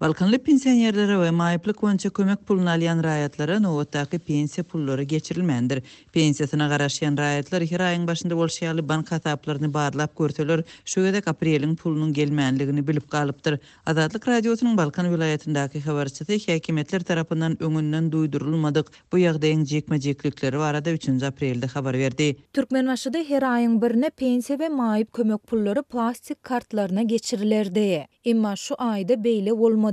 Balkanly pensionerlere we maýyplyk boýunça kömek puluny alýan raýatlara nobatdaky pensiýa pullary geçirilmändir. Pensiýasyna garaşýan raýatlar her aýyň başynda bolşy ýaly bank hasaplaryny barlap görseler, şu gezek apreliň pulunyň gelmänligini bilip galypdyr. Azatlyk Radiosynyň Balkan welaýatyndaky habarçysy häkimiýetler tarapyndan öňünden duýdurylmadyk bu ýagdaýyň jikme-jiklikleri barada üçünji aprelde habar berdi. Türkmenbaşyda her aýyň birine pensiýa we maýyp kömek pullary plastik kartlaryna geçirilerdi. Emma şu aýda beýle bolmady.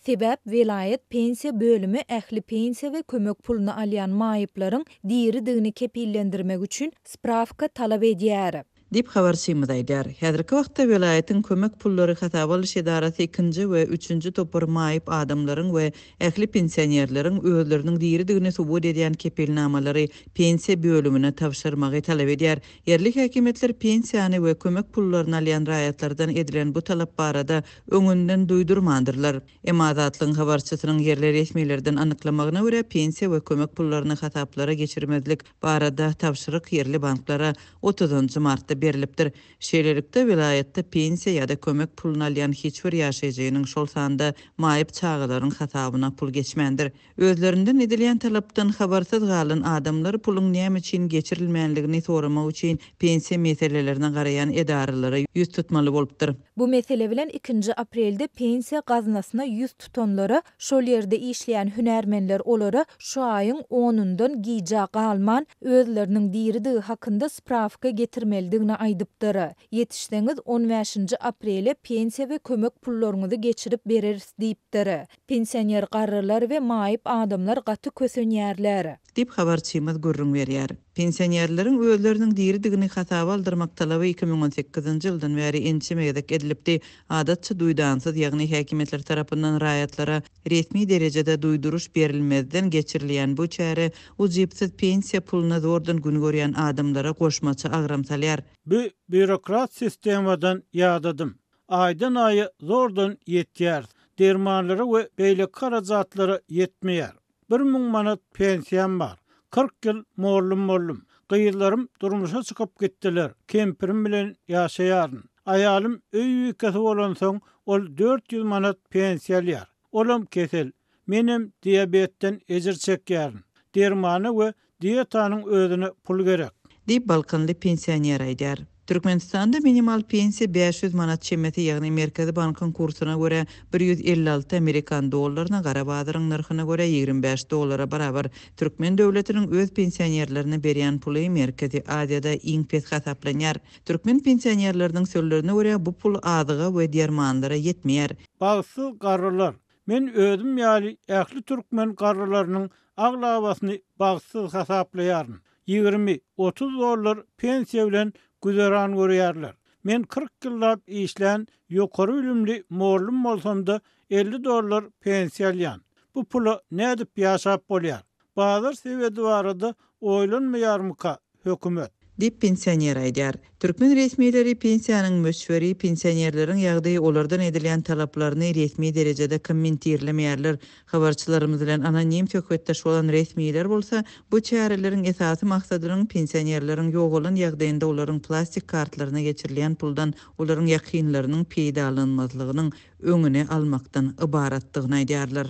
Sebäp welaýat pensiýa bölümi ähli pensiýa we kömek puluny alýan maýyplaryň diridigini kepillendirmek üçin sprawka talap edýär. Diýip, habarçymyz aýdýar. Häzirki wagtda welaýatyň kömek pullary hasaba alyş edarasy ikinji we üçünji topar maýyp adamlaryň we ähli pensionerleriň özleriniň diridigini subut edýän kepilnamalary pensiýa bölümine tabşyrmagy talap edýär. Ýerli häkimiýetler pensiýany we kömek pullaryny alýan raýatlardan edilen bu talap barada öňünden duýdurmandyrlar. Emma Azatlygyň habarçysynyň ýerli resmilerden anyklamagyna görä, pensiýa we kömek pullaryny hasaplara geçirmezlik barada tabşyryk ýerli banklara otuzynjy martda berlipdir. Şeýlelikde, welaýatda pensiýa ýa-da kömek puluny alýan hiç bir ýaşaýjynyň, şol sanda maýyp çagalaryň hasabyna pul geçmändir. Özlerinden edilýän talapdan habarsyz galan adamlar puluň näme üçin geçirilmänligini soramak üçin pensiýa meselelerine garaýan edaralara ýüz tutmaly bolupdyr. Bu mesele bilen ikinji aprelde pensiýa gaznasyna ýüz tutanlara şol ýerde işleýän hünärmenler olara şu aýyň onundan gijä galman özleriniň diridigi hakynda sprawka getirmelidigini aýdypdyr. Ýetişseňiz on bäşinji aprele pensiýa we kömek pullaryňyzy geçirip bereris diýipdir. Pensioner garrylar we maýyp adamlar gaty kösenýärler. Diýip, habarçymyz gürrüň berýär. Pensionerleriň özleriniň diridigini hasaba aldyrmak talaby 2018-nji ýyldan bäri ençeme gezek edilipdi. Adatça duýdansyz, ýagny häkimiýetler tarapyndan raýatlara resmi derejede duýduryş berilmezden geçirilýän bu çäre ujypsyz pensiýa puluna zordan gün görýän adamlara goşmaça agram salýar. Bu býurokrat sistemadan ýadadym. Aýdan-aýa zordan ýetýäris. Dermanlara we beýleki harajatlara ýetmeýär. 1000 manat pensiýam bar. 40 ýyl mollum boldum. Gyzlarym durmuşa çykyp gitdiler. Kempirim bilen ýaşaýaryn. Aýalym öý bikesi bolansoň, ol 400 manat pensiýa alýar. Olam kesel. Menem diabetden ejir çekýärin. Dermana we dietanyň özüne pul gerek. Diýip, balkanly pensioner aýdýar. Türkmenistanda minimal pensiýa 500 manat çemesi, ýagny Merkezi bankyň kursuna görä 156 amerikan dollaryna, gara bazaryň nyrhyna görä 25 dollara barabar. Türkmen döwletiniň öz pensionerlerine berýän puly Merkezi Aziýada iň pes hasaplanýar. Türkmen pensionerleriniň sözlerine görä, bu pul azyga we dermanlara ýetmeýär. Bagtsyz garrylar, Men özüm ýaly ähli türkmen garrylarynyň aglabasyny bagtsyz hasaplaýaryn. 20, 30 dollar pensiýa bilen güzeran görýärler. Men 40 ýyllap işlän ýokary bilimli mollum bolsam-da 50 dollar pensiýa alýan. Bu pula nädip ýaşap bolýar? Bazar sebedi barada oýlanmaýarmyka hökümet? Diýip, pensioner aýdýar. Türkmen resmileri pensiýanyň möçberi, pensionerleriň ýagdaýy olardan edilýän talaplaryny resmi derejede kommentirlemeýärler. Habarçylarymyz bilen anonim söhbetdeş bolan resmiler bolsa, bu çäreleriň esasy maksadynyň pensionerleriň ýogalan ýagdaýynda olaryň plastik kartlaryna geçirilýän puldan olaryň ýakynlarynyň peýdalanmazlygynyň öňüni almakdan ybaratdygyny aýdýarlar.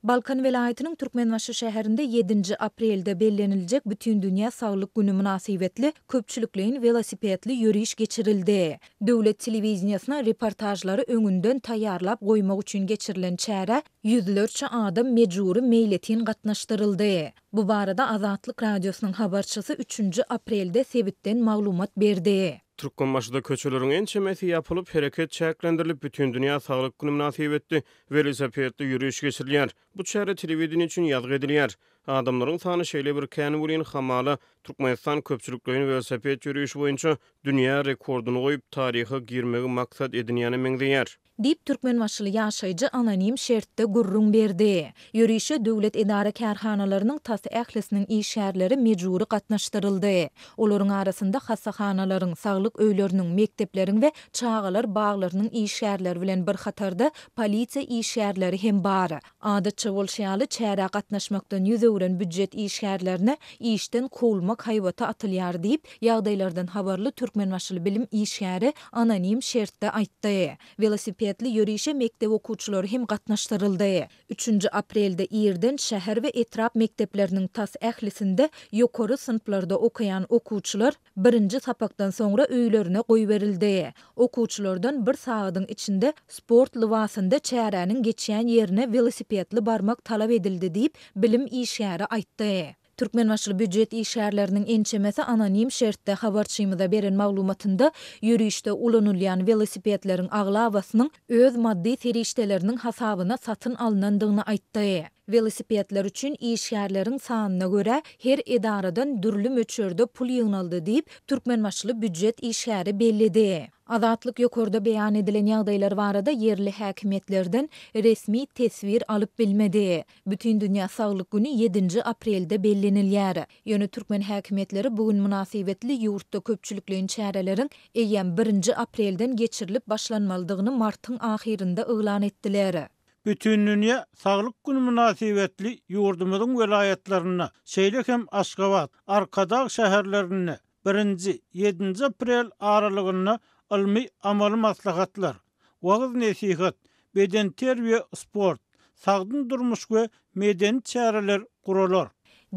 Balkan welaýatynyň Türkmenbaşy şäherinde ýedinji aprelde belleniljek Bütindünýä saglyk güni mynasybetli köpçülikleýin welosipedli ýöriş geçirildi. Döwlet telewideniýesine reportažlary öňünden taýýarlap goýmak üçin geçirilen çärä ýüzlerçe adam mejbury meýletin gatnaşdyryldy. Bu barada Azatlyk Radiosynyň habarçysy üçünji aprelde sebitden maglumat berdi. Türkmenbaşyda köçeleriň ençemesi ýapylyp, hereket çäklendirilip, Bütindünýä saglyk güni mynasybetli welosipedli ýöriş geçirilýär. Bu çäre telewideniýe üçin ýazgy edilýär. Adamlaryň sany şeýle bir kän welin, hamala, Türkmenistan köpçülikleýin welosiped ýörişi boýunça dünýä rekordyny goýup, taryha girmegi maksat edinýäne meňzeýär. Diýip, türkmenbaşyly ýaşaýjy anonim şertde gürrüň berdi. Ýörişe döwlet edara-kärhanalarynyň tas ählisiniň işgärleri mejbury gatnaşdyryldy. Olaryň arasynda hassahanalaryň, saglyk öýleriniň, mekdepleriň we çagalar baglarynyň işgärleri bilen bir hatarda polisiýa işgärleri hem bar. Adatça bolşy ýaly, çärä gatnaşmakdan ýüz. öwren býujet işgärlerine işden kowulmak haýbaty atylýar diýip, ýagdaýlardan habarly türkmenbaşyly bilim işgäri anonim şertde aýtdy. Welosipedli ýörişe mekdep okuwçylary hem gatnaşdyryldy. Üçünji aprelde irden şäher we etrap mekdepleriniň tas ählisinde ýokary synplarda okaýan okuwçylar birinji sapakdan soňra öýlerine goýberildi. Okuwçylardan bir sagadyň içinde sport lybasynda çäräniň geçýän ýerine welosipedli barmak talap edildi diýip, bilim işgäri aýtdy. Türkmenbaşyly býujet işgärleriniň ençemesi anonim şertde habarçymyza beren maglumatynda ýörişde ulanylýan welosipedleriň aglabasynyň öz maddy serişdeleriniň hasabyna satyn alnandygyny aýtdy. Welosipedler üçin işgärleriň sanyna görä her edaradan dürli möçberde pul ýygnaldy diýip, türkmenbaşyly býujet işgäri belledi. Azatlyk ýokarda beýan edilen ýagdaýlar barada ýerli häkimiýetlerden resmi teswir alyp bilmedi. Bütindünýä saglyk güni ýedinji aprelde bellenilýär. Ýöne türkmen häkimiýetleri bu gün mynasybetli ýurtda köpçülikleýin çäreleriň eýýäm birinji aprelden geçirilip başlanmalydygyny martyň ahyrynda yglan etdiler. Bütindünýä saglyk güni mynasybetli ýurdumyzyň welaýatlarynda, şeýle hem Aşgabat, Arkadag şäherlerinde birinji, ýedinji aprel aralygynda ylmy-amaly maslahatlar, wagyz-nesihat, bedenterbiýe-sport, sagdyn durmuş we medeni çäreler guralar.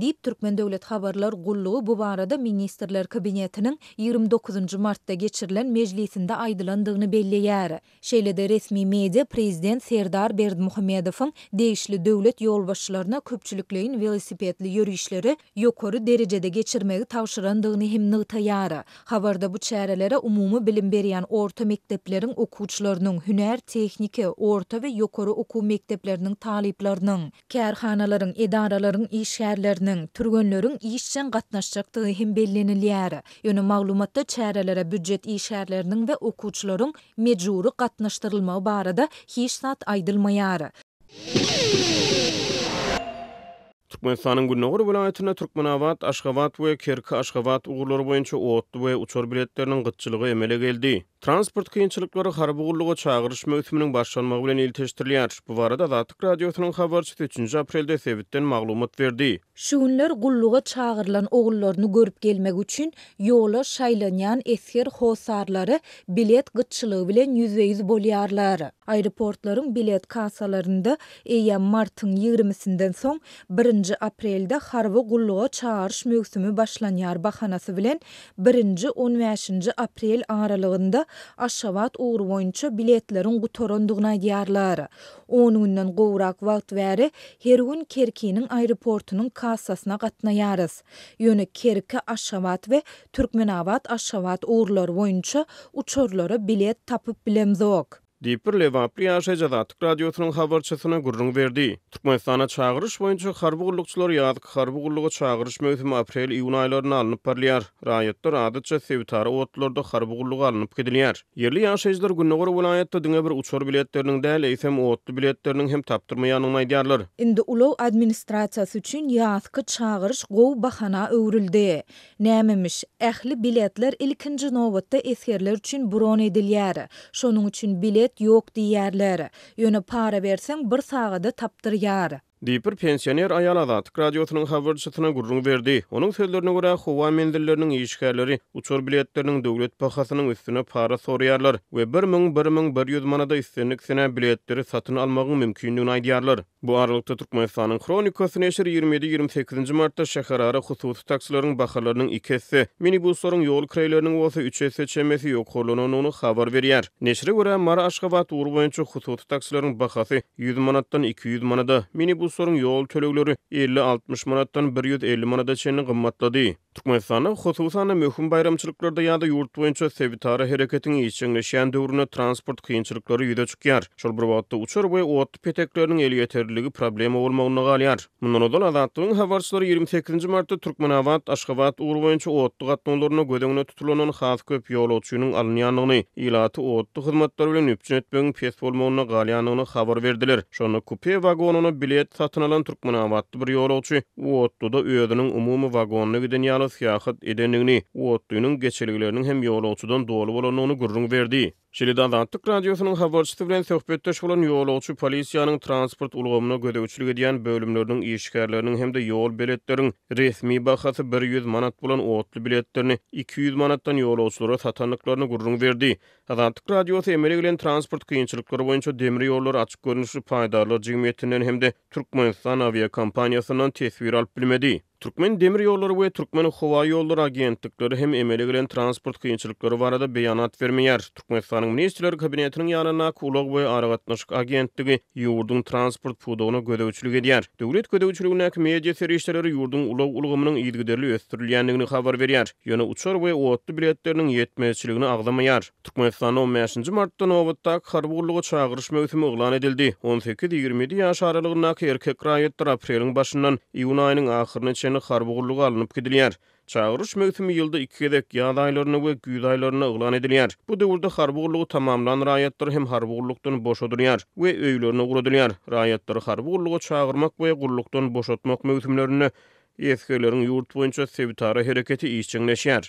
Diýip, Türkmen döwlet habarlar gullugy bu barada Ministrler Kabinetiniň 29 nji martda geçirilen mejlisinde aýdylandygyny belleýär. Şeýle-de resmi media prezident Serdar Berdimuhamedowyň degişli döwlet ýolbaşçylaryna köpçülikleýin welosipedli ýörişleri ýokary derejede geçirmegi tabşyrandygyny hem nygtaýar. Habarda bu çärelere umumy bilim berýän orta mekdepleriň okuwçylarynyň, hünär-tehniki, orta we ýokary okuw mekdepleriniň talyplarynyň, kärhanalaryň, edaralaryň işgärleriniň, türgenleriň işjeň gatnaşjakdygy hem bellenilýär. Ýöne maglumatda çärelere býujet işgärleriniň we okuwçylaryň mejbury gatnaşdyrylmagy barada hiç zat aýdylmaýar. Türkmenistanyň gündogar welaýatynda Türkmenabat, Aşgabat we Kerki, Aşgabat ugurlary boýunça otly we uçar biletleriniň gytçylygy emele geldi. Transport kynçylyklary harby gulluga çagyryş möwsüminiň başlanmagy bilen ilteşdirilýär. Bu barada Azatlyk Radiosynyň habarçysy üçünji aprelde sebitden maglumat berdi. Şu günler gulluga çagyrylan ogullaryny görüp gelmek üçin ýola şaýlanýan esger hossarlary bilet gytçylygy bilen ýüzbe-ýüz bolýarlar. Aeroportlaryň bilet kassalarynda eýýäm martyň ýigrimisinden soň birinji aprelde harby gulluga çagyryş möwsümi başlanýar bahanasy bilen birinji, on bäşinji aprel aralygynda Aşgabat ugry boýunça biletleriň gutarandygyny aýdýarlar. On günden gowrak wagt bäri her gün Kerkiniň aeroportunyň kassasyna gatnaýarys. Ýöne Kerki, Aşgabat we Türkmenabat, Aşgabat ugurlary boýunça uçarlara bilet tapyp bilemzok. Diýip, bir lebaply ýaşaýjy Azatlyk Radiosynyň habarçysyna gürrüň berdi. Türkmenistanda çagyryş boýunça harby gullukçylar ýazky harby gulluga çagyryş möwsümi aprel-iýun aýlarynda alnyp barylýar. Raýatlar adatça sebitara otlularda harby gulluga alnyp gidilýär. Ýerli ýaşaýjylar gündogar welaýatda diňe bir uçar biletleriniň däl, eýsem, otly biletleriniň hem tapdyrmaýandygyny aýdýarlar. Indi ulag administrasiýasy üçin ýazky çagyryş gowy bahana öwrüldi. Nämemiş, ähli biletler ilkinji nobatda esgerler üçin bron edilýär. Şonuň üçin bilet ýok diýýärler. Ýöne para berseň bir sagada tapdyrýar. Diýip, bir pensioner aýal Azatlyk Radiosynyň habarçysyna gürrüň berdi. Onuň sözlerine görä, howa menzilleriniň işgärleri uçar biletleriniň döwlet bahasynyň üstüne para soraýarlar we 1000, 1100 manada islendik senä biletleri satyn almagyň mümkindigini aýdýarlar. Bu aralykda, Türkmenistanyň Hronikasy neşiri 27, 28 martda şäherara hususy taksileriň bahalarynyň iki esse, minibuslaryň ýol kireýleriniň bolsa üç esse çemesi ýokarlanandygyny habar berýär. Neşire görä, Mary-Aşgabat ugry boýunça hususy taksileriň bahasy 100 manatdan 200 manada, minibuslaryň ýol tölegleri 50-60 manatdan 150 manada çenli gymmatlady. Türkmenistanda, hususan-da, möhüm baýramçylyklarda ýa-da ýurt boýunça sebitara hereketiň işjeňleşýän döwründe transport kynçylyklary ýüze çykýar. Şol bir wagtda, uçar we otly petekleriniň elýeterliligi problema bolmagynda galýar. Mundan ozal, Azatlygyň habarçylary 28 martda Türkmenabat, Aşgabat ugry boýunça otly gatnawlarynda göz öňünde tutulandan has köp ýolagçynyň alynýandygyny, ilaty otly hyzmatlary bilen üpjün etmegiň pes bolmagynda galýandygyny habar berdiler. Şonda kupe wagonyna bilet satyn alan türkmenabatly bir ýolagçy otluda özüniň umumy wagonda giden ýaly syýahat edendigini, otlynyň geçelgeleriniň hem ýolagçydan doly bolandygyny gürrüň berdi. Şeýle-de Azatlyk Radiosynyň habarçysy bilen söhbetdeş bolan ýolagçy polisiýanyň transport ulgamyna gözegçilik edýän bölümleriniň işgärleriniň hem-de ýol beletleriň resmi bahasy 100 manat bolan otly biletlerini 200 manatdan ýolagçylara satandyklaryny gürrüň berdi. Azatlyk Radiosy emele gelen transport kynçylyklary boýunça Demir ýollary açyk görnüşli paýdarlar jemgyýetinden hem-de Türkmenistan awiakompaniýasyndan teswir alyp bilmedi. Türkmen demir ýollary we Türkmen howa ýollary agentlikleri hem emele gelen transport kynçylyklary barada beýanat bermeýär. Türkmenistanyň Ministrler Kabinetiniň ýanyndaky Ulag we aragatnaşyk agentligi ýurduň transport pudagyna gözegçilik edýär. Döwlet gözegçiligindäki media serişdeleri ýurduň ulag ulgamynyň yzygiderli ösdürilýändigini habar berýär. Ýöne uçar we otly biletleriniň ýetmezçiligini agzamaýar. Türkmenistanda on bäşinji martda nobatdaky harby gulluga çagyryş möwsümi yglan edildi. On sekiz, 27 ýaş aralygyndaky erkek raýatlar apreliň başyndan iýun aýynyň ahyryna çenli harby gulluga alnyp gidilýär. Çagyryş möwsümi ýylda iki gezek, ýaz aýlarynda we güýz aýlarynda yglan edilýär. Bu döwürde harby gullugy tamamlan raýatlar hem harby gullukdan boşadylýar we öýlerine ugradylýar. Raýatlary harby gulluga çagyrmak we gullukdan boşatmak möwsümlerinde esgerleriň ýurt boýunça sebitara hereketi işjeňleşýär.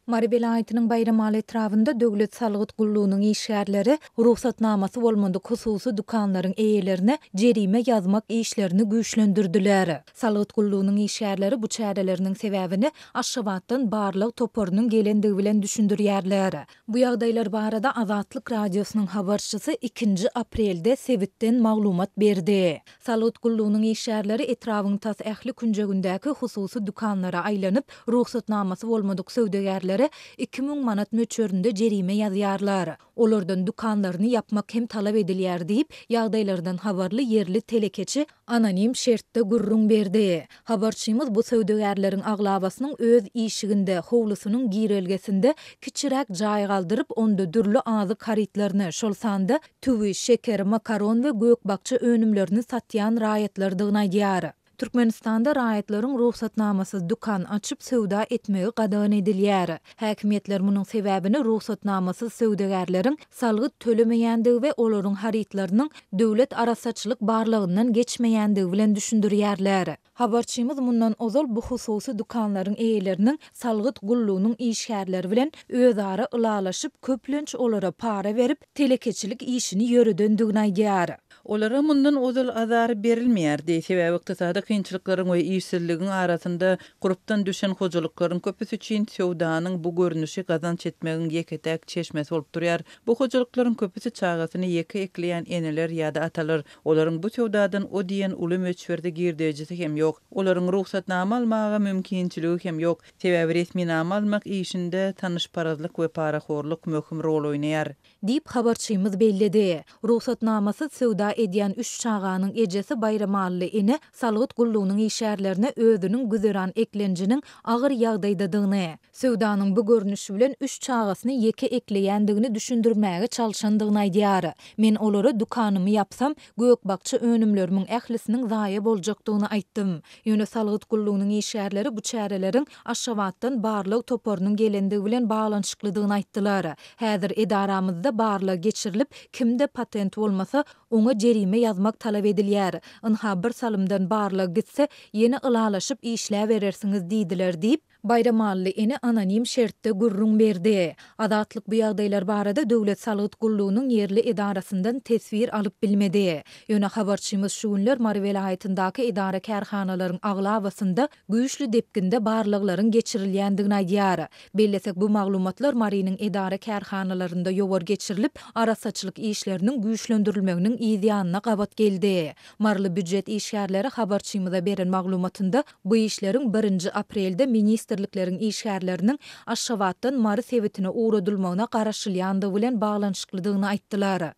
Mary welaýatynyň Baýramaly etrabynda döwlet salgyt gullugynyň işgärleri rugsatnamasy bolmadyk hususy dükanlaryň eýelerine jerime ýazmak işlerini güýçlendirdiler. Salgyt gullugynyň işgärleri bu çäreleriniň sebäbini Aşgabatdan barlag toparynyň gelendigi bilen düşündirýärler. Bu ýagdaýlar barada Azatlyk Radiosynyň habarçysy ikinji aprelde sebitden maglumat berdi. Salgyt gullugynyň işgärleri etrabyň tas ähli künjegindäki hususy dükanlara aýlanyp, rugsatnamasy bolmadyk söwdagärlere 2000 manat möçberinde jerime ýazýarlar. Olardan dükanlaryny ýapmak hem talap edilýär diýip, ýagdaýlardan habarly ýerli telekeçi anonim şertde gürrüň berdi. Habarçymyz bu söwdagärleriň aglabasynyň öz işiginde, howlusynyň girelgesinde kiçiräk jaý galdyryp, onda dürli azyk harytlaryny, şol sanda tüwi, şeker, makaron we gök-bakja önümlerini satýan raýatlardygyny aýdýar. Türkmenistanda raýatlaryň rugsatnamasyz dükan açyp söwda etmegi gadagan edilýär. Häkimiýetler munuň sebäbini rugsatnamasyz söwdagärleriň salgyt tölemeýändigi we olaryň harytlarynyň döwlet arassaçylyk barlagyndan geçmeýändigi bilen düşündirýärler. Habarçymyz mundan ozal bu hususy dükanlaryň eýeleriniň salgyt gullugynyň işgärleri bilen özara ylalaşyp, köplenç olara para berip, telekeçilik işini ýöredendigini aýdýar. Olara mundan ozal azar berilmeýärdi, sebäbi ykdysady kynçylyklaryň we işsizligiň arasynda gurpdan düşen hojalyklaryň köpüsi üçin söwdanyň bu görnüşi gazanç etmegiň ýeke-täk çeşmesi bolup durýar. Bu hojalyklaryň köpüsi çagasyny ýeke ekleýän eneler ýa-da atalar. Olaryň bu söwdadan o diýen uly möçberde girdejisi hem ýok. Olaryň rugsatnama almaga mümkinçiligi hem ýok. Sebäbi resminama almak işinde tanyşparazlyk we parahorluk möhüm rol oýnaýar. Diýip, habarçymyz belledi. Rugsatnamasyz söwda edýän üç çaganyň ejesi Baýramally ene salgyt gullugynyň işgärlerine özüniň güzeran eklenjiniň agyr ýagdaýdadygyny, söwdanyň bu görnüşi bilen üç çagasyny ýeke ekleýändigini düşündirmäge çalşandygyny aýdýar. Men olara dükanymy ýapsam, gök-bakja önümlerimiň ählisiniň zaýa boljakdygyny aýtdym. Ýöne salgyt gullugynyň işgärleri bu çäreleriň Aşgabatdan barlag toparynyň gelendigi bilen baglanyşyklydygyny aýtdylar. Häzir edaramyzda barlag geçirilip, kimde patent bolmasa, oňa jerime ýazmak talap edilýär. Ynha, bir salymdan barlag gitse, ýene ylalaşyp işläberersiňiz diýdiler diýip, Baýramally ene anonim şertde gürrüň berdi. Azatlyk bu ýagdaýlar barada Döwlet salgyt gullugynyň ýerli edarasyndan teswir alyp bilmedi. Ýöne habarçymyz şu günler Mary welaýatyndaky edara-kärhanalaryň aglabasynda güýçli depginde barlaglaryň geçirilýändigini aýdýar. Bellesek, bu maglumatlar Marynyň edara-kärhanalarynda ýowar geçirilip, arassaçylyk işleriniň güýçlendirilmeginiň yzýanyna gabat geldi. Maryly býujet işgärleri habarçymyza beren maglumatynda bu işleriň birinji aprelde ministrlikleriň işgärleriniň Aşgabatdan Mary sebitine ugradylmagyna garaşylýandygy bilen baglanyşyklydygyny aýtdylar.